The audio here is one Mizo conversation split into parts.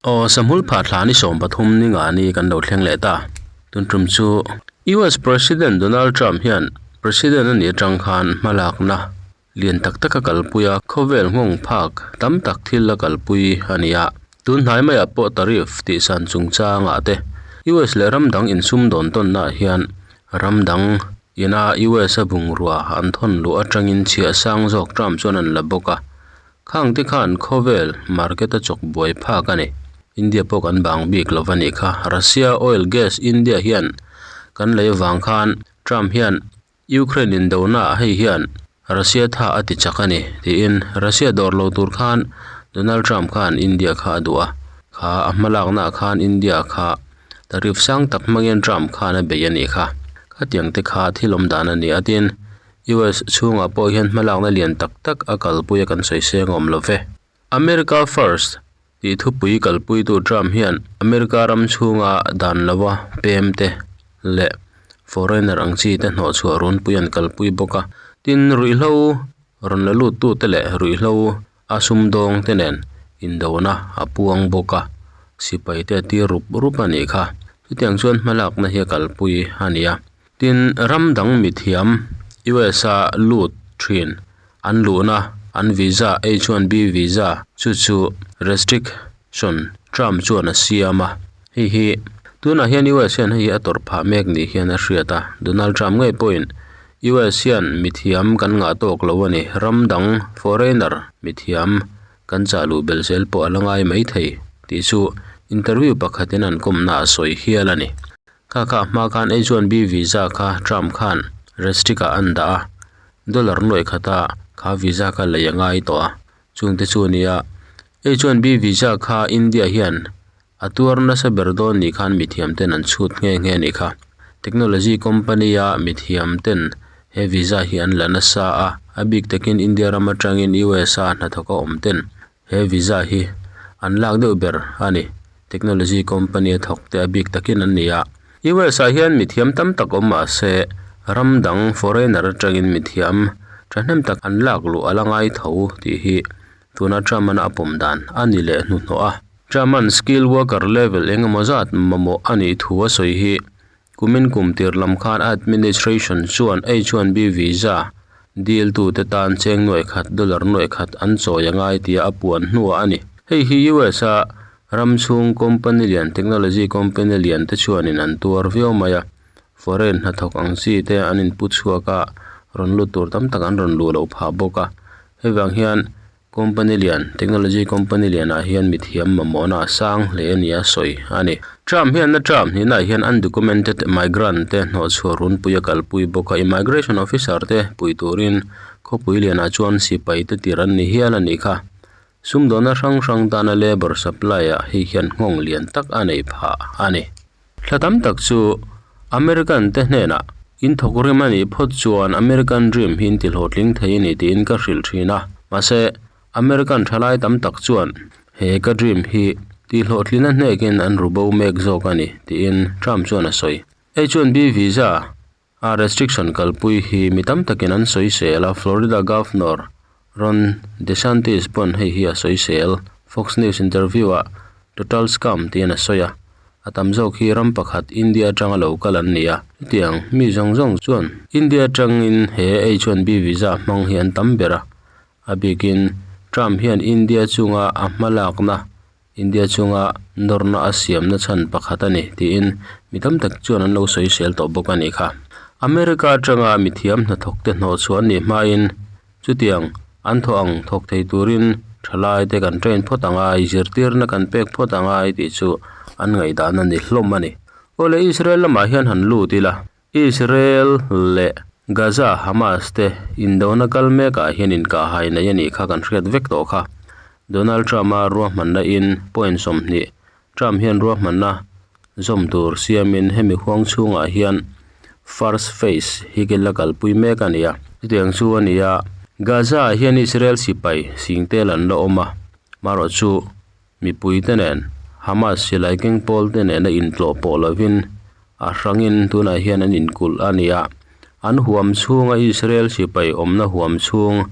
Aw Sahmul phah thla ni 13 ni nga ni kan lo thleng leh ta. Tun tum chu US President Donald Trump hian President a nih atang khan hmalakna lian tak tak a kalpui a, khawvel nghawng phak tam tak thil a kalpui a ni a. Tun hnai maiah pawh tariff tih san chungchangah te US leh ram dang insum dawn tawnnaah hian ram dang ina US a bungrua an thawn luh atangin chhiah sang zawk Trump chuan an la bawk a. Khang te khan khawvel market a chawk buai phak a ni. India pawh kan bang bik lo va nih kha. Russia oil gas India hian kan lei vang khan Trump hian Ukraine indona ah hei hian Russia tha a ti chak a ni tiin Russia dawr lo tur khan Donald Trump khan India kha a duh a. Kha a hmalakna ah khan India kha tariff sang tak hmangin Trump khan a bei a nih kha. Khatiang te kha thil awm dan a ni a tin US chhungah pawh hian hmalakna lian tak tak a kalpui a kan sawi seng awm lo ve. America First tih thupui kalpuitu Trump hian America ram chhunga dan lova pem te leh foreigner ang chi te hnawhchhuah runpui an kalpui bawk a. Tin, ruihhlo rawn la luttute leh ruihhlo a sumdawng te nen indona a puang bawk a, sipai te a tir rup rup a nih kha. Chutiang chuan hmalakna hi a kalpui a ni a. Tin, ram dang mithiam USA lut thin an luhna an visa H-1B visa chu chu restriction Trump chuan a siam a. Hei hi tunah hian US hian hei hi a tawrh phah mek ni hian a hriat a. Donald Trump ngei pawhin US hian mithiam kan ngah tawk lo a ni, ram dang foreigner mithiam kan chah luh belh zel pawh a la ngai mai thei tih chu interview pakhatin an kawmna a sawi hial a ni. Kha kha hma khan H-1B visa kha Trump khan restrict ah an dah a, dollar nuaih khata kha visa kha lei a ngai tawh a, chungte chu a ni a. H-1B visa kha India hian a tuar nasa ber dawn ni khan mithiam ten an chhut nghe nghe a nih kha. Technology company a mithiam ten he visa hi an la nasa a, a bik takin India ram atangin USA hnathawk a awm ten He visa hi an lak deuh ber a ni. Technology company a thawk te a bik takin an ni a. US ah hian mithiam tam tak awm mah se ram dang foreigner atangin mithiam thahnem tak an lak luh a la ngai tho tih hi tuna Trump-an a pawm dan a ni leh hnuhnawh a. Trump-an skilled worker level eng emaw zat mamawh a nih thu a sawi hi Kumin kum tir lam khan administration chuan H-1B visa diltute tan cheng nuaih khat dollar nuaih khat an chawi a ngai tia a puan hnuah a ni. Hei hi US a ram chhung company lian technology company lian te chuanin an tuar viau mai a, foreign hnathawk ang chi te an inpu chhuak a, rawn lut tur tam tak an rawn luh loh phah bawk a. Hei vang hian Company lian, Technology company lianah hian mithiam mamawhna a sang hle a nia sawi a ni. Trump hian na Trump hnihnaah hian undocumented migrant te hnawhchhuah runpui a kalpui bawk a, immigration officer te pui turin khawpui lianah chuan sipai te tir an ni hial a nih kha. Sumdawnna hrang hrang tana labour supply ah hei hian nghawng lian tak a nei phah a ni. Thla tam tak chu American te hnenah in thawk rim a nih phawt chuan American dream hi in ti hlawhtling thei a ni tiin ka hrilh thin a. Mahse, American thalai tam tak chuan he ka dream hi tih hlawhtlina hnekin an ru bo mek zawk a ni tiin Trump chuan a sawi. H-1B visa a restriction kalpui hi mi tam takin an sawisel a, Florida Governor Ron DeSantis pawn hei hi a sawisel. Fox News interview-ah Total scam tiin a sawi a, a tam zawk hi ram pakhat India atanga lo kal an ni a, chutiang mi zawng zawng chuan India atangin he H-1B visa hmang hi an tam ber a, a bikin Trump hian India chunga a hmalakna India chunga nawrna a siamna chhan pakhat a ni tiin mi tam tak chuan an lo sawisel tawh bawk a nih kha. America atanga mithiam hnathawkte hnawhchhuah an nih hmain chutiang an thawh ang thawk thei turin thalai te kan train phawt ang a, zirtirna kan pek phawt ang a tih chu an ngaihdan a ni hlawm a ni. Awle Israel lamah hian han lut ila, Israel leh Gaza Hamas te indona kal mekah hian inkahhai nei a nih kha kan hriat vek tawh kha. Donald Trump-a ruahmanna in point 20 Trump hian ruahmanna zawm tur siamin hemi huang chhungah hian first phase hi kil la kalpui mek a ni a. Chutiang chu a ni a, Gaza-ah hian Israel sipai singtel an la awm a, marawh chu mipui te nen Hamas silai keng pawl te nena intlawh pawh lovin. A hrangin tunah hian an inkulh a ni a, an huam chhunga Israel sipai awmna huam chhung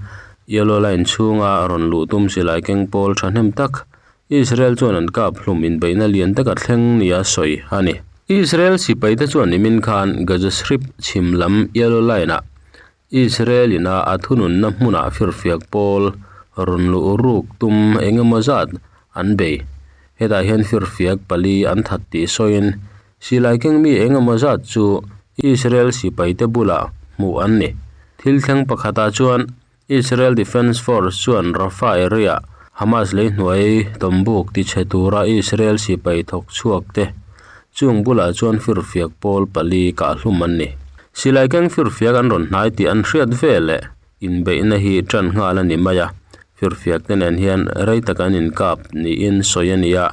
Yellow Line chhunga rawn luh tum silai keng pawl thahnem tak Israel chuan an kap hlum inbeihna lian taka thleng nia sawi a ni. Israel sipaite chuan nimin khan Gaza Strip chhim lam Yellow Line-ah Israel ina a thununna hmunah firfiak pawl rawn luh ruk tum eng emaw zat an bei. Hetah hian firfiak pali an that tih sawiin silai keng mi eng emaw zat chu Israel sipaite bulah hmuh an ni. Thil thleng pakhatah chuan Israel Defense Force chuan Rafah area Hamas lei hnuai tawmbuk tichhe tura Israel sipai thawk chhuak te chung bulah chuan firfiak pawl pali kahhlum an ni. Silai keng firfiak an rawn hnai tih an hriat veleh inbeihna hi tan nghal a ni mai a, firfiak te nen hian rei tak an inkap niin sawi a ni a,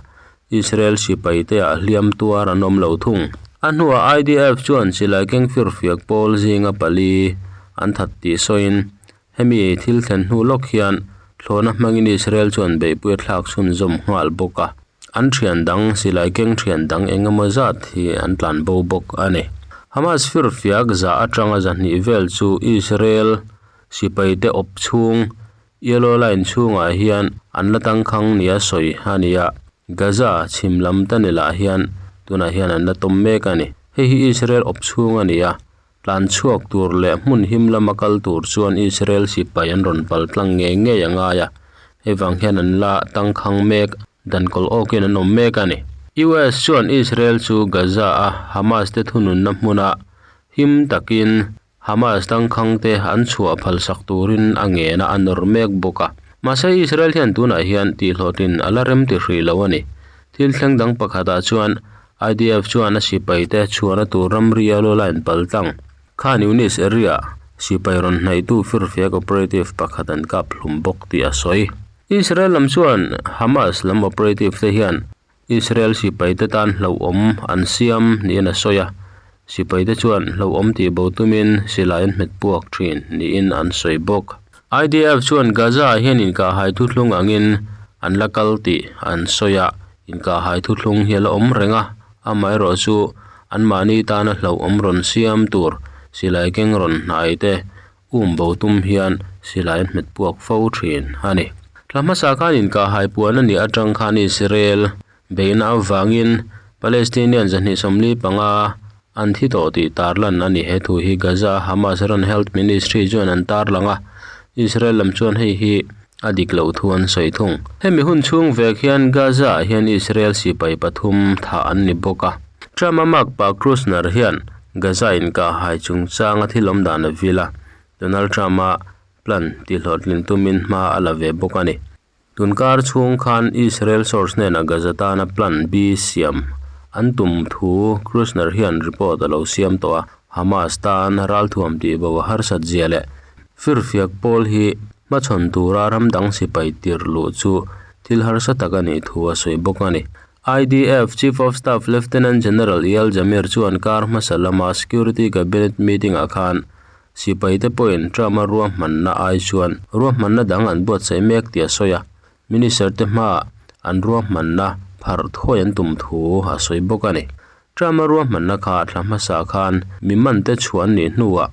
Israel sipai te ah hliam tuar an awm lo thung. A hnuah IDF chuan silai keng firfiak pawl zinga pali an that tih sawiin Hemi thil thlen hnu lawk hian thlawhna hmangin Israel chuan beihpui a thlak chhunzawm nghal bawk a, an thian dang silai keng thian dang eng emaw zat hi an tlan bo bawk a ni. Hamas firfiak za atanga zahnih vel chu Israel sipaite awp chhung Yellow Line chhungah hian an la tangkhang nia sawi a ni a, Gaza chhim lam tanilah hian tunah hian an la tawm mek a ni. Hei hi Israel awp chhung a ni a, Tlan chhuak tur leh hmun him lama kal tur chuan Israel sipai an rawn pal tlang ngei ngei a ngai a, hei vang hian an la tangkhang mek, dan kawlh awkin an awm mek a ni. US chuan Israel chu Gaza-a Hamas te thununna hmuna him takin Hamas tangkhang te an chhuah phalsak turin a ngen a, a nawr mek bawk a. Mahse Israel hian tunah hian tihhlawhtlin a la rem ti hrih lo a ni. Thil thleng dang pakhatah chuan IDF chuan a sipaite chhuahna tur ramri a lu line pal tlang. Khan Yunis area sipai rawn hnaihtu firfiak operative pakhat an kap hlum bawk tih a sawi. Israel lam chuan Hamas lam operative te hian Israel sipaite tan hlauhawm an siam niin a sawi a, sipaite chuan hlauhawm tih bo tumin silai an hmet puak thin niin an sawi bawk. IDF chuan Gaza ah hian inkahhai thuthlung angin an la kal tih an sawi a, inkahhai thuthlung hi a la awm reng a, amaherawh chu anmahni tana hlauhawm rawn siam tur silai keng rawn hnai te um bo tum hian silai an hmet puak fo thin a ni. Thla hmasa khan inkahhai puan a nih atang khan Israel Beihna avangin Palestinian 245 an thi tawh tih tarlan a ni. He thu hi Gaza Hamas ran Health Ministry chuan an tarlang a, Israel lam chuan hei hi a dik loh thu an sawi thung. Hemi hun chhung vek hian Gaza ah hian Israel sipai pathum thah an ni bawk a. Trump-a makpa Kushner hian Gaza inkahhai chungchanga thil awm dan a vil a, Donald Trump-a plan tihhlawhtlin tumin hma a la ve bawk a ni. Tunkar chhung khan Israel source hnenah Gaza tana Plan B siam an tum thu Kushner hian report a lo siam tawh a, Hamas tan ralthuam tih bo a harsat zia leh firfiak pawl hi hmachhawn tura ramdang sipai tir luh chu thil harsa tak a nih thu a sawi bawk a ni. IDF Chief of Staff Lieutenant General Eyal Zamir chuan kar hmasa lama Security Cabinet meeting-ah khan Sipaite pawhin Trump-a ruahmanna ai chuan ruahmanna dang an buatsaih mek tih a sawi a, Minister te hmaah an ruahmanna pharh thuai an tum thu a sawi bawk a ni. Trump-a ruahmanna kha thla hmasa khan mi mante chhuah an nih hnuah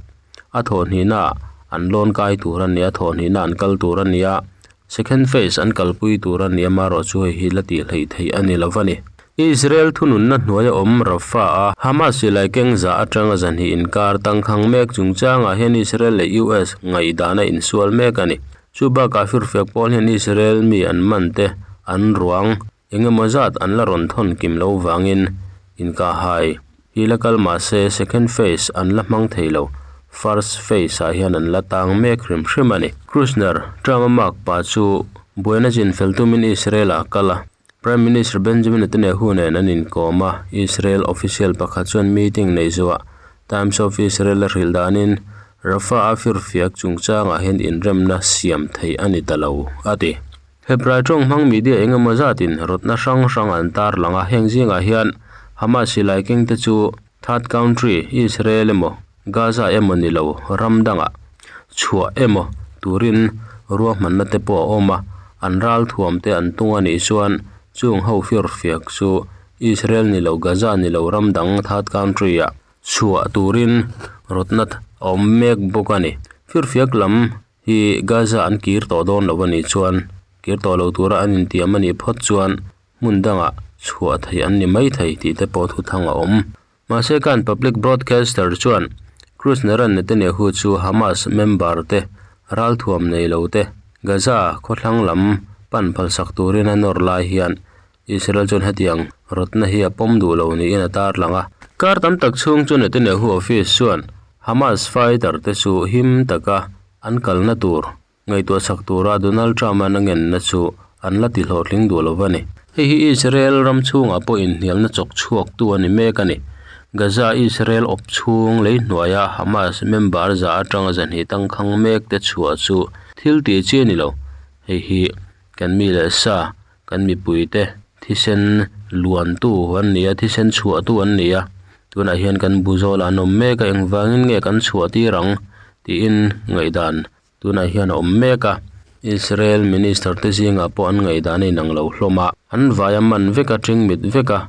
a thawhhnihnaah an lawn kai tur a ni a, thawhhnihna an kal tur a ni a, Second phase an kalpui tur a ni a, marawh chu hei hi la tih hleih theih a ni lo va ni. Israel thununna hnuaia awm Rafah-a Hamas silai keng zah atanga zahnih inkar tangkhang mek chungchangah hian Israel leh US ngaihdan a insual mek a ni. Chu bakah firfiak pawl hian Israel mi an man te an ruang eng emaw zat an la rawn thawn kim lo vangin inkahhai hi la kal mah se second phase an la hmang thei lo, first phase ah hian an la tang mek hrim hrim a ni. Kushner, Trump-a makpa chu buaina chin fel tumin Israel ah a kal a, Prime Minister Benjamin Netanyahu nen an inkawm a, Israel official pakhat chuan meeting neih zuah Times of Israel a hrilh danin Rafah a firfiak chungchangah hian inremna siam theih a ni ta lo, a ti. Hebrai tawng hmang media eng emaw zatin rawtna hrang hrang an tarlang a, heng zingah hian Hamas silai kengte chu third country, Israel emaw, Gaza emaw ni lo ram dangah chhuah emaw turin ruahmanna te pawh a awm a, an ralthuam te an tung a nih chuan chung ho firfiak chu Israel ni lo, Gaza ni lo ram dang third country ah chhuah turin rawtna a awm mek bawk a ni. Firfiak lam hi Gaza an kir tawh dawn lo a nih chuan kir tawh lo tura an intiam a nih phawt chuan hmun dangah chhuah theih an ni mai thei tih te pawh thuthang a awm. Mahse kan public broadcaster chuan Kushner-a'n Netanyahu chu Hamas member te ralthuam nei lo te Gaza khawthlang lam pan phalsak turin a nawr lai hian Israel chuan hetiang rawtna hi a pawm duh lo niin a tarlang a. Kar tam tak chhung chu Netanyahu office chuan Hamas fighter te chu him taka an kalna tur Ngaihtuah chak tura Donald Trump-a'n a ngenna chu an la ti hlawhtling duh lo va ni. Hei hi Israel ram chhungah pawh inhnialna chawk chhuaktu a ni mek a ni. Gaza Israel awp chhung lei hnuaia Hamas member za atanga zahnih tangkhang mek te chhuah chu thil tih chi a ni lo. Hei hi kan mi leh sa, kan mipuite thisen luantu an ni a, thisen chhuahtu an ni a. Tunah hian kan bu zawlah an awm mek a, engvangin nge kan chhuah tir ang tiin ngaihdan Tunah hian a awm mek a, Israel Minister te zingah pawh an ngaihdan a inang lo hlawm a, an vai a man vek a, ṭing mit vek a,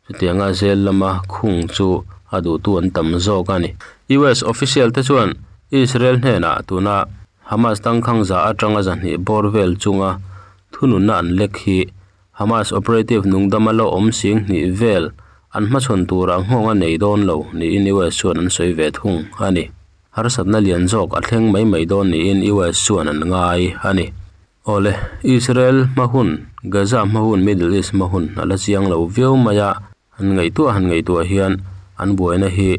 chutianga zel lama khung chu a duhtu an tam zawk a ni. US official te chuan Israel hnenah tuna Hamas tangkhang za atanga zahnih bawr vel chunga thununna an lek hi Hamas operative nungdama la awm sing hnih vel an hmachhawn turah nghawng a nei dawn lo niin US chuan an sawi ve thung a ni. Harsatna lian zawk a thleng mai mai dawn niin US chuan an ngai a ni. Awle, Israel hma hun, Gaza hma hun, Middle East hma hun a la chiang lo viau mai a, han ngaihtuah han ngaihtuah hian an buaina hi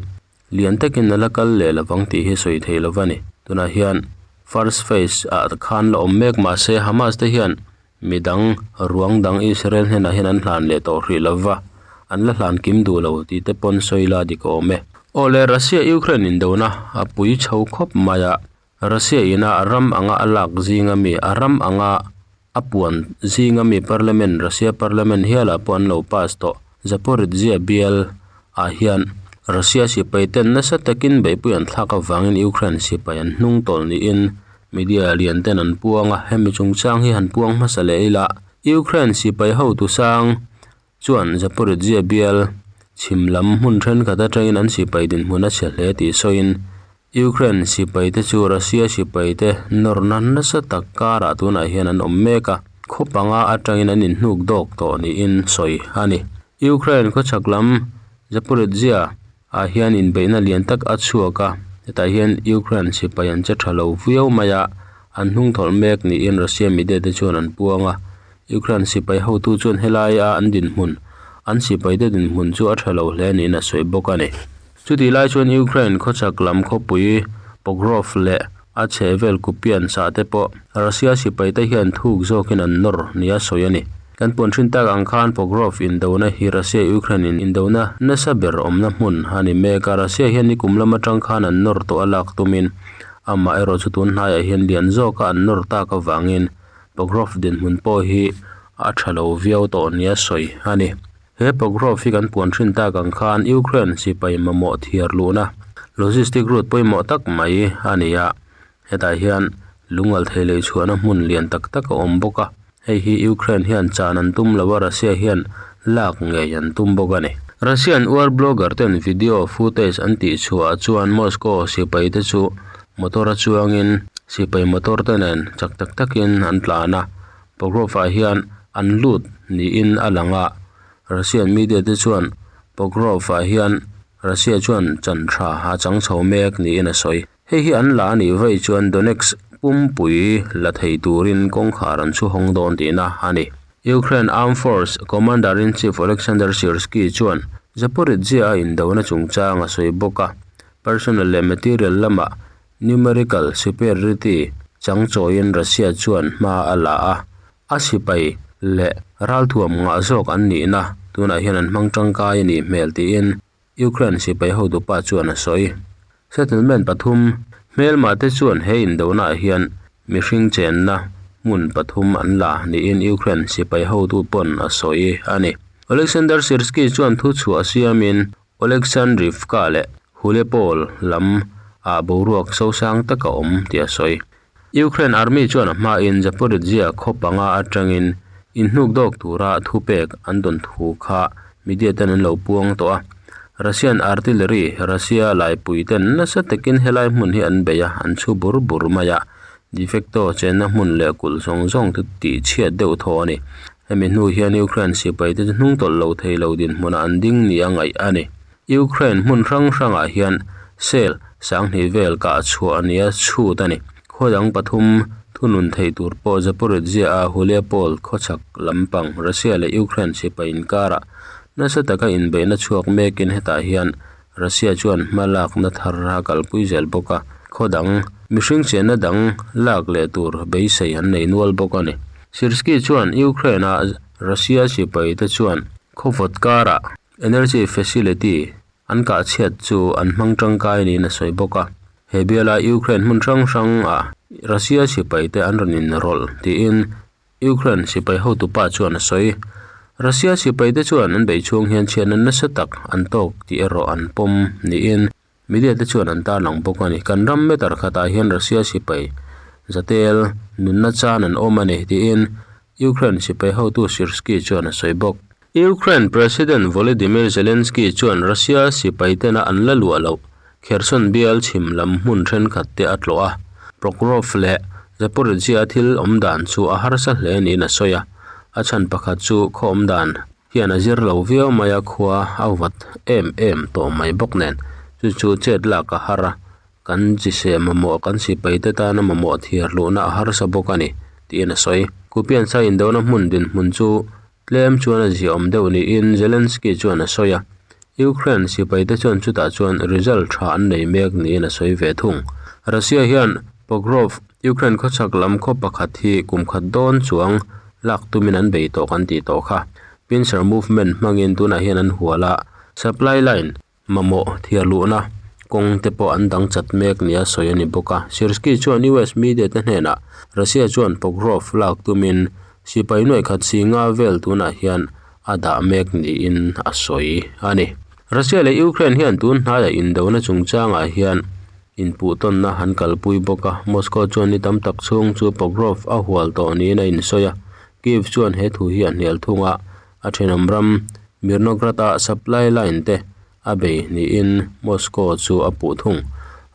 lian takin a la kal leh lovang tih hi sawi thei lo va ni. Tunah hian first phase ah khan la awm mek mahse Hamas te hian Midang, ruang dang Israel hnenah hian an hlan leh tawh hrih lo va, an la hlan kim duh lo tih te pawn sawi la dik awm e. Aw le, Russia-Ukraine indona a pui chho khawp mai a, Russia ina a ram anga a lak zinga mi, a ram anga a puan zinga mi Parliament, Russia Parliament hialah pawh an lo pass tawh. Zaporizhzhia bial ah hian Russia sipai ten nasa takin beihpui an thlak avangin Ukraine sipai an hnung tawlh niin Media lian ten an puang a, hemi chungchang hi han puang hmasa leh ila, Ukraine sipai hotu sang chuan Zaporizhzhia bial chhim lam hmun thenkhat atangin an sipai dinhmun a chhe hle tih sawiin Ukraine sipai te chu Russia sipai te nawrna nasa tak karah tunah hian an awm mek a, khaw panga atangin an inhnuk dawk tawh niin sawi a ni. Ukraine khawchhak lam Zaporizhzhia ah hian inbeihna lian tak a chhuak a, hetah hian Ukraine sipai an che tha lo viau mai a, an hnung thawlh mek niin Russia media te chuan an puang a, Ukraine sipai hotu chuan helai a an dinhmun, an sipai te dinhmun chu a tha lo hle niin a sawi bawk a ni. Chutih lai chuan Ukraine khawchhak lam khawpui Pokrov leh a chhehvel Kupiansk ah te pawh Russia sipai te hian thuk zawkin an nawr nia sawi a ni. Kan puan thin tak ang khan Pokrov indona hi Russia-Ukraine indona nasa ber awmna hmun a ni mek a, Russia hian nikum lam atang khan an nawr tawh a lak tumin amah erawh chu tun hnaiah hian lian zawka an nawr tak avangin Pokrov dinhmun pawh hi a tha lo viau tawh nia sawi a ni. He Pokrov hi kan puan thin tak ang khan Ukraine sipai mamawh thiar luhna logistic route pawimawh tak mai a ni a, hetah hian lungal thei lei chhuahna hmun lian tak tak a awm bawk a, hei hi Ukraine hian chan an tum lo a, Russia hian lak ngei an tum bawk a ni. Russian war blogger ten video footage an tih chhuah chuan Moscow sipai te chu motor a chuangin sipai motor te nen chak tak takin an tlan a, Pokrov-ah hian an lut niin a lang a, Russian media te chuan Pokrov-ah hian Russia chuan chan tha a chang chho mek niin a sawi. Hei hi an la a nih vaih chuan Donetsk pumpui la thei turin kawngkhar an chhu hawng dawn tihna a ni. Ukraine Armed Force Commander-in-Chief Oleksandr Syrskyi chuan Zaporizhzhia a indona chungchang a sawi bawk a, personnel leh material lamah Numerical superiority chang chawiin Russia chuan hma a la a, a sipai leh ralthuam ngah zawk an nihna tunah hian an hmang tangkai a nih hmel tiin Ukraine sipai hotupa chuan a sawi. Settlement pathum hmelmah te chuan he indonaah hian mihring chenna hmun pathum an la niin Ukraine sipai hotu pawn a sawi a ni. Oleksandr Syrskyi chuan thuchhuah siamin Oleksandrivka leh Hulepol lam ah boruak sosang tak a awm tih a sawi. Ukraine Army chuan a hmain Zaporizhzhia khaw panga atangin inhnuk dawk tura thupek an dawn thu kha Media ten an lo puang tawh a. Russian artillery, Russia laipui ten nasa takin helai hmun hi an bei a, an chhu bur bur mai a. De facto chenna hmun leh kulh zawng zawng chu tih chhiat deuh thaw a ni. Hemi hnu hian Ukraine sipai te chu hnung tawlh lo thei lo dinhmunah an ding nia ngaih a ni. Ukraine hmun hrang hrangah hian cell sanghnih vel kah chhuah nia chhut a ni. Khaw dang pathum thunun theih tur pawh Zaporizhzhia-a Huliapol khawchhak lampang Russia leh Ukraine sipai inkarah nasa taka inbeihna chhuak mekin hetah hian Russia chuan hma lakna thar a kalpui zel bawk a, khaw dang mihring chenna dang lak leh tur beisei an nei nual bawk a ni. Syrskyi chuan Ukraine-a Russia sipaite chuan khaw vawt karah Energy facility an kah chhiat chu an hmang tangkai niin a sawi bawk a. He biala Ukraine hmun hrang hrang ah Russia sipai te an rawn inrawlh tiin Ukraine sipai hotupa chuan a sawi. Russia sipai te chuan an beih chhung hian chhiatna nasa tak an tawk tih erawh an pawm niin Media te chuan an tarlang bawk a ni. Kan ram meter khatah hian Russia sipai zatel nunna chan an awm a ni tiin Ukraine sipai hotu Syrskyi chuan a sawi bawk. Ukraine President Volodymyr Zelenskyy chuan Russia sipai tena an la luah loh Kherson bial chhim lam hmun thenkhat te a tlawh a, Prokhorov leh Zaporizhzhia thil awm dan chu a harsa hle niin a sawi a. A chhan pakhat chu khaw awm dan hian a zir lo viau mai a, khua a vat em em tawh mai bawk nen chu chu chet lak a har a, kan chiseh mamawh kan sipai te tana mamawh thiar luhna a harsa bawk a ni tiin a sawi. Kupiansa indona hmun dinhmun chu tlem chuan a ziaawm deuh niin Zelensky chuan a sawi a, Ukraine sipai te chuan chutah chuan result tha an nei mek niin a sawi ve thung. Russia hian Pokrov, Ukraine khawchhak lam khaw pakhat hi kum khat dawn chuang lak tumin an bei tawh kan tih tawh kha. Pincer movement hmangin tunah hian an hual a, supply line mamawh thiar luhna kawng te pawh an dang chat mek nia sawi a ni bawk a. Syrskyi chuan US media te hnenah Russia chuan Pokrov lak tumin sipai nuaih khat si nga vel tunah hian a dah mek niin a sawi a ni. Russia leh Ukraine hian tun hnaiah indona chungchangah hian inpuhtawnna an kalpui bawk a, Moscow chuan ni tam tak chhung chu Pokrov a hual tawh niin a insawi a, Kyiv chuan he thu hi a hnial thung a, a thenawm ram Mirnograd-a supply line te a bei niin Moscow chu a puh thung.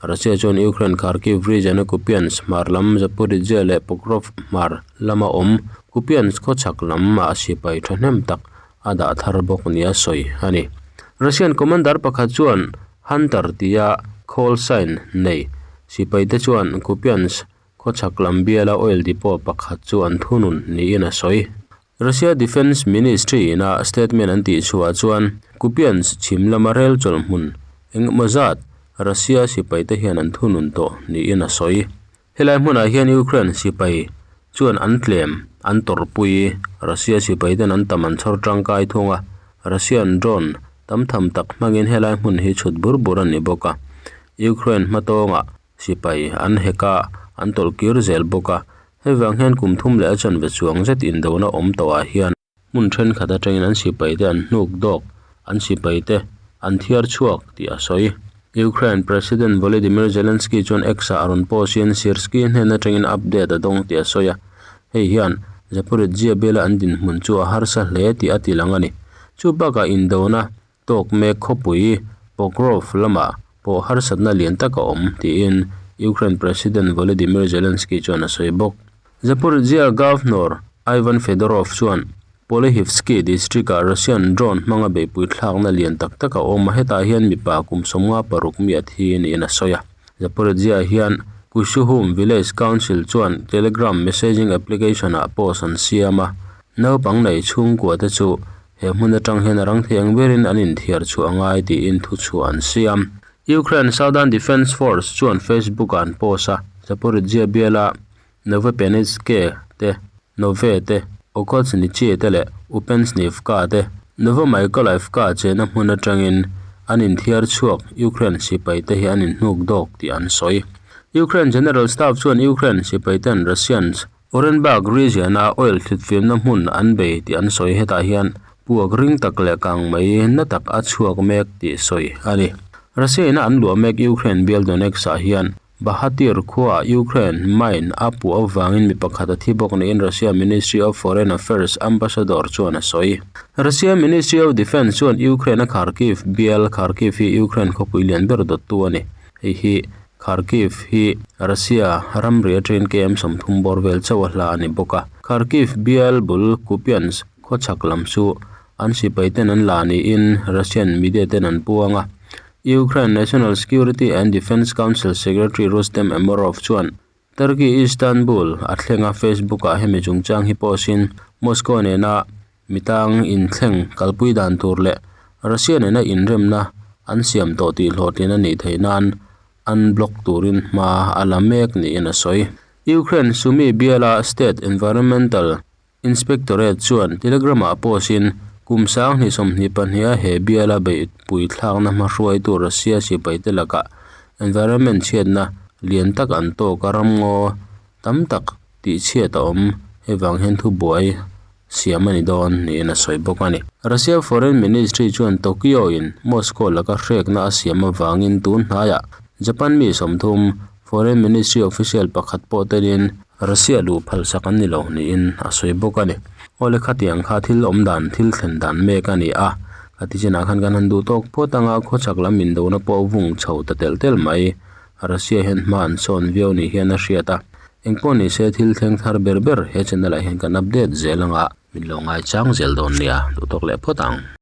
Russia chuan Ukraine Kharkiv region-a Kupiansk hmar lam Zaporizhzhia leh Pokrov hmar lama awm Kupiansk khawchhak lamah sipai thahnem tak a dah thar bawk nia sawi a ni. Russian commander pakhat chuan Hunter tia call sign nei sipaite chuan Kupiansk khawchhak lam biala oil depot pakhat chu an thunun niin a sawi. Russia Defence Ministry ina statement an tih chhuah chuan Kupiansk chhim lama rel chawlh hmun engemaw zat Russia sipaite hian an thunun tawh niin a sawi. Helai hmunah hian Ukraine sipai chuan an tlem an tawrhpui, Russia sipai ten an tam an chhawr tangkai thung a, Russian drone tam tham tak hmangin helai hmun hi chhut bur bur a ni bawk a, Ukraine hmatawngah sipai an hek a, an tawlh kir zel bawk a, hei vang hian kum thum leh a chanve chuang zet indona awm tawhah hian. Hmun thenkhat atangin an sipaite an hnuk dawk, an sipaite an thiar chhuak tih a sawi. Ukraine President Volodymyr Zelensky chuan X-ah a rawn post-in Syrskyi hnen atangin update a dawng tih a sawi a, hei hian Zaporizhzhia biala an dinhmun chu a harsa hle tih a tilang a ni. Chu bakah indona tawk mek khawpui Pokrov lamah pawh harsatna lian tak a awm, tiin Ukraine President Volodymyr Zelensky chuan a sawi bawk. Zaporizhzhia Governor Ivan Fedorov chuan Polihivsky district-ah Russian drone hmanga beihpui thlakna lian tak tak a awm a, hetah hian mipa kum 56 mi a thi niin a sawi a. Zaporizhzhia hian Kushuhum Village Council chuan Telegram messaging application-ah post an siam a, naupang nei chhungkua te chu He hmun atang hian a rang thei ang berin an inthiar chhuah a ngai tiin thuchhuah an siam. Ukraine Southern Defence Force chuan Facebook-ah an post a, Zaporizhzhia biala Novopenetske te, Nove te, Okhotnichye te leh Upensnivka te, Novomykolaivka chena hmun atangin an inthiar chhuak Ukraine sipai te hi an inhnuk dawk tih an sawi. Ukraine General Staff chuan Ukraine sipai ten Russians Orenburg region-a oil thlitfimna hmun an bei tih an sawi hetah hian puak ring tak leh kang mai na tak a chhuak mek tih sawi a ni. Russia-in a an luah mek Ukraine bial Donetsk-ah hian Bahatyr khuaah Ukraine mine a puah avangin mi pakhat a thi bawk niin Russia Ministry of Foreign Affairs ambassador chuan a sawi. Russia Ministry of Defence chuan Ukraine a Kharkiv bial, Kharkiv hi Ukraine khawpui lian ber dawttu a ni. Hei hi Kharkiv hi Russia ramri atangin km 30 bawr vel chauh a hla a ni bawk a. Kharkiv bial bul Kupiansk khawchhak lam chu an sipai ten an la niin Russian media ten an puang a. Ukraine National Security and Defence Council Secretary Rustem Umerov chuan Turkey Istanbul a thleng a, Facebook-ah hemi chungchang hi post-in Moscow nena mitang inthleng kalpui dan tur leh Russia nena inremna an siam tawh tih hlawhtlin a nih theih nan an block turin hma a la mek niin a sawi. Ukraine Sumy biala State Environmental Inspectorate chuan Telegram-ah post-in kum 2022 a he biala beihpui thlakna hmahruaitu Russia sipaite lakah environment chhiatna lian tak an tawk a, ramngaw tam tak tihchhiat a awm hei vang hian thubuai siam a ni dawn niin a sawi bawk a ni. Russia Foreign Ministry chuan Tokyo-in Moscow laka hrekna a siam avangin tun hnaiah Japan mi 30 Foreign Ministry official pakhat pawh telin Russia luh phalsak an ni lo niin a sawi bawk a ni. Aw le khatiang kha thil awm dan thil thlen dan mek a ni a, khati chinah khan kan han duh tawk phawt anga khawchhak lam indona pawh vung chho ta telh telh mai. Russia hian hma an sawn viau ni hian a hriat a, engpawh ni se thil thleng thar ber ber he channel ah hian kan update zel anga min lo ngaichang zel dawn nia, duh tawk leh phawt ang.